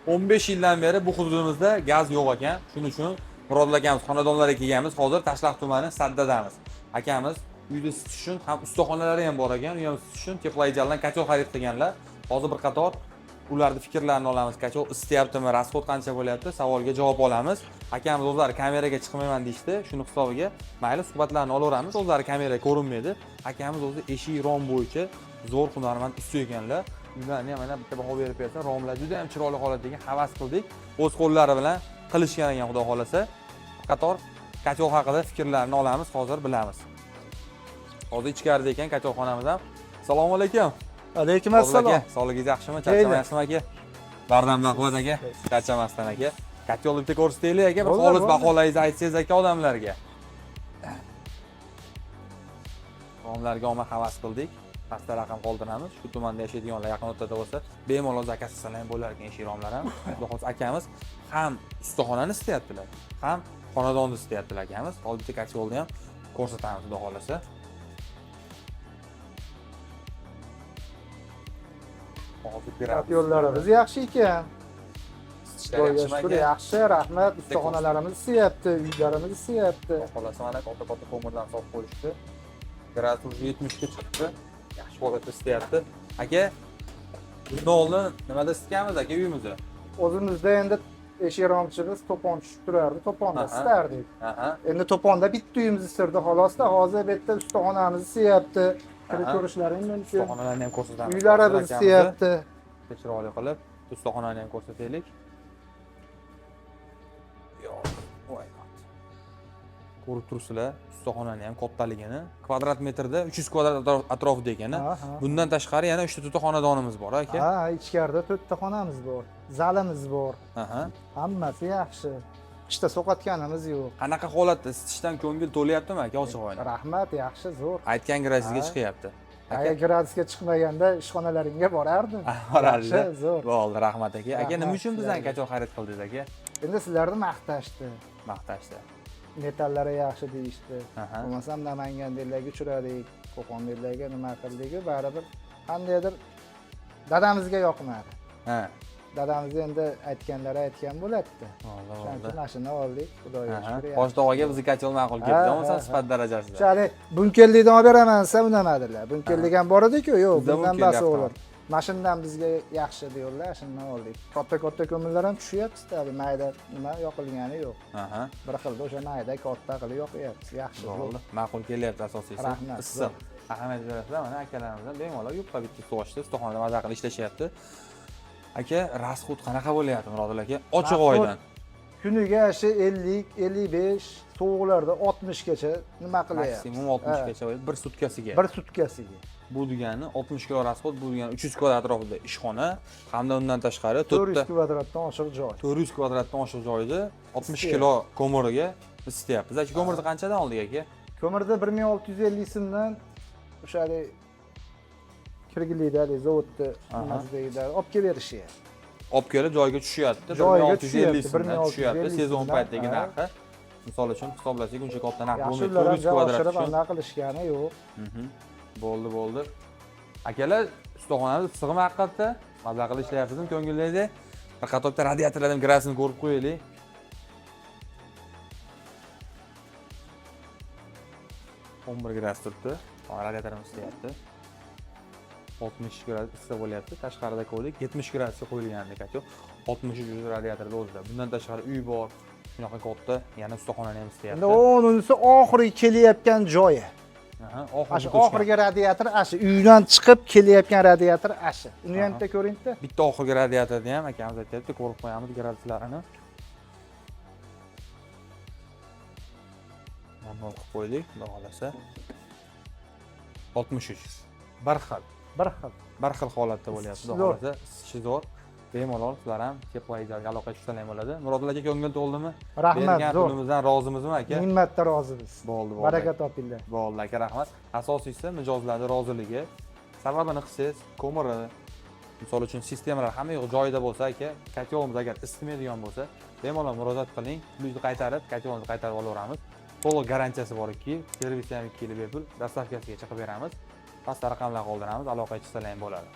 15 yildan beri bu hududimizda gaz yo'q ekan. Shuning uchun Murodil akamiz xonadonlarga kelganmiz. Hozir Tashlanq tumani Saddadamiz. Akamiz uyda isitish uchun ham ustaxonalari ham bor ekan. Uy ham isitish uchun Теплоидеал dan котёл xarid qilganlar. Hozir bir qator ularni fikrlarini olamiz. Котёл isityaptimi, расход qancha bo'lyapti, savolga javob olamiz. Akamiz o'zlari kameraga chiqmayman deyishdi. Shuni hisobiga mayli suhbatlarni olaveramiz. O'zlari kameraga ko'rinmaydi. Akamiz o'zi eshik rom bo'yicha zo'r hunarmand usta ekanlar. Uylarni ham mana bitta baho berib bersa, romlar juda ham chiroyli holatda havas qildik. O'z qo'llari bilan qilishgan ekan, xudo xohlasa. Qator котёл haqida fikrlarini olamiz, hozir bilamiz. Hozir ichkarida ekan котёл xonamiz ham. Assalomu alaykum. Alaykum Fozil assalom. aka, sog'ligingiz yaxshimi? Charchamayapsizmi aka? Bardam baquvvat aka, charchamasdan aka. Котёл ni bitta ko'rsataylik aka, bir Bo'ldi, xolis bo'ldi. baholaringizni aytsangiz aka odamlarga. Odamlarga omad havas qildik. Pastda raqam qoldiramiz. Shu tumanda yashaydiganlar yaqin o'rtada bo'lsa, bemalol заказ qilsalar ham bo'lar ekan eshik romlar ham. Xudo xohlasa akamiz ham ustaxonani istayaptilar, ham xonadonni istayaptilar akamiz. Hozir bitta котёл ni ham ko'rsatamiz xudo xohlasa. Hozir beramiz. Yo'llarimiz yaxshi ekan. Isitishlar Xudoga yaxshimi shukur, aka? yaxshi, rahmat. Ustaxonalarimiz isiyapti, uylarimiz isiyapti. Xohlasa mana katta katta ko'mirdan solib qo'yishdi. Gradus уже 70 ga chiqibdi. Yaxshi holatda isityapti. Aka, bundan oldin nimada isitganmiz aka uyimizni? O'zimizda endi eshik romchimiz to'pon tushib turardi, to'ponda isitardik. Endi to'ponda bitta uyimiz isirdi xolosda, hozir bu yerda ustaxonamiz isiyapti. Kirib ko'rishlaring mumkin. Ustaxonalarni ham ko'rsatamiz. Uylarimiz Hozir akamizni isiyapti. bitta chiroyli qilib ustaxonani ham ko'rsataylik. Yo'q, voy. Ko'rib turibsizlar ustaxonani ham kattaligini. Kvadrat metrda 300 kvadrat atrofida ekan. Bundan tashqari yana 3 ta 4 ta xonadonimiz bor aka. Ha, ichkarida to'rtta xonamiz bor, zalimiz bor. Hammasi yaxshi. Qishda sovqotganimiz yo'q. Qanaqa holatda isitishdan ko'ngil to'layaptimi aka ochiq oydin? Rahmat, yaxshi, zo'r. Aytgan gradusga chiqyapti. Agar gradusga chiqmaganda ishxonalaringga borardim. Borardi. Yaxshi, zo'r. Bo'ldi, rahmat aka. Aka, nima Rahmat uchun bizdan sizlarga. котёл xarid qildingiz aka? Endi sizlarni maqtashdi. Maqtashdi. Metallari yaxshi deyishdi. Bo'lmasam Namangandagilarga uchradik, Qo'qondagilarga nima qildik, baribir qandaydir dadamizga yoqmadi. Dadamiz endi aytganlari aytgan bo'ladi. Bo'ldi, Shuning bo'ldi. uchun mashina oldik, Xudoga shukur. Bosh tog'aga bizni котёл ma'qul keldi. Bo'lmasa sifat darajasida. O'sha haligi bunkellikdan olib beraman desa unamadilar. Bunkellik ham bor edi-ku, yo'q, Bizda bundan bunkellik bas avtomat. o'g'lim. Mashindan bizga yaxshi deyorlar, shundan oldik. Katta katta ko'mirlar ham tushyapti, tabi mayda nima yoqilgani yo'q. Bir xilda o'sha mayda katta qilib yoqyapmiz. Yaxshi. Bo'ldi. Ma'qul kelyapti asosiysi. Rahmat, Issiq. Ahamiyat berasizlar, mana akalarimizdan bemalol yupqa bitta suv ochdi, ustaxonada maza qilib ishlashyapti. Aka, расход qanaqa bo'lyapti Murodil aka? Ochiq oydin. Kuniga shu 50, 55, sovuqlarda 60 gacha nima qilyapmiz. Maksimum 60 gacha bir sutkasiga. Bir sutkasiga. Bu degani 60 kilo расход, bu degani 300 kvadrat atrofida ishxona hamda undan tashqari 400 to'rtta kvadratdan oshiq joy. 400 kvadratdan oshiq joyda 60 Isityapti. kilo ko'miriga isityapmiz. Aka, ko'mirni qanchadan oldik aka? Ko'mirda 1650 so'mdan o'sha haligi kirgilikda haligi zavodni nimasidagida olib kelib berishyapti. Olib kelib joyiga tushyapti. Joyiga 1650 tushyapti, so'mdan tushyapti 1650 sezon so'mdan, paytidagi narxi. Misol uchun hisoblasak uncha katta narx Yaxshi, bo'lmaydi. ular ham 400 kvadrat oshirib uchun. anaqa qilishgani yo'q. Bo'ldi, bo'ldi. Akalar, ustaxonamiz issig'imi haqiqatda? Maza qilib ishlayapsizmi ko'ngillarda? Bir qator bitta radiatorlardan gradusini ko'rib qo'yaylik. 11 gradus turibdi. Radiatorimiz ishlayapti. 60 gradus issiq bo'lyapti. Tashqarida ko'rdik, 70 gradusga qo'yilgandi котёл. 63 radiatorda o'zida. Bundan tashqari uy bor. Shunaqa katta, yana ustaxonani ham isityapti. Endi unisi oxirgi kelayotgan joyi. Oxirgi Shu tochka. oxirgi radiator ashi uydan chiqib kelayotgan radiator ashi. Uni ham bitta ko'ringda. Bitta oxirgi radiatorni ham akamiz aytyapti, ko'rib qo'yamiz graduslarini. Mana qilib qo'ydik, xudo xohlasa. 63. Bir xil. Bir xil. Bir xil holatda bo'lyapti, xudo Zo'r. xohlasa. Isishi zo'r. Bemalol sizlar ham Теплоидеал ga aloqa chiqsalar ham bo'ladi. Murodil aka, ko'ngil to'ldimi? Rahmat, Bergan zo'r. pulimizdan rozimizmi aka? Minnatda rozimiz. Bo'ldi, bo'ldi. Baraka topinglar. Bo'ldi aka, rahmat. Asosiysi mijozlarning roziligi. Sababini qilsangiz, ko'miri, misol uchun sistemalar hamma yo'q joyida bo'lsa aka, котёл imiz agar isimaydigan bo'lsa, bemalol murojaat qiling, pulingizni qaytarib, котёл imizni qaytarib olaveramiz. To'liq garantiyasi bor 2 yil, servisi ham 2 yil bepul, доставка sigacha qilib beramiz. Pastda raqamlar qoldiramiz, aloqaga chiqsalar ham bo'ladi.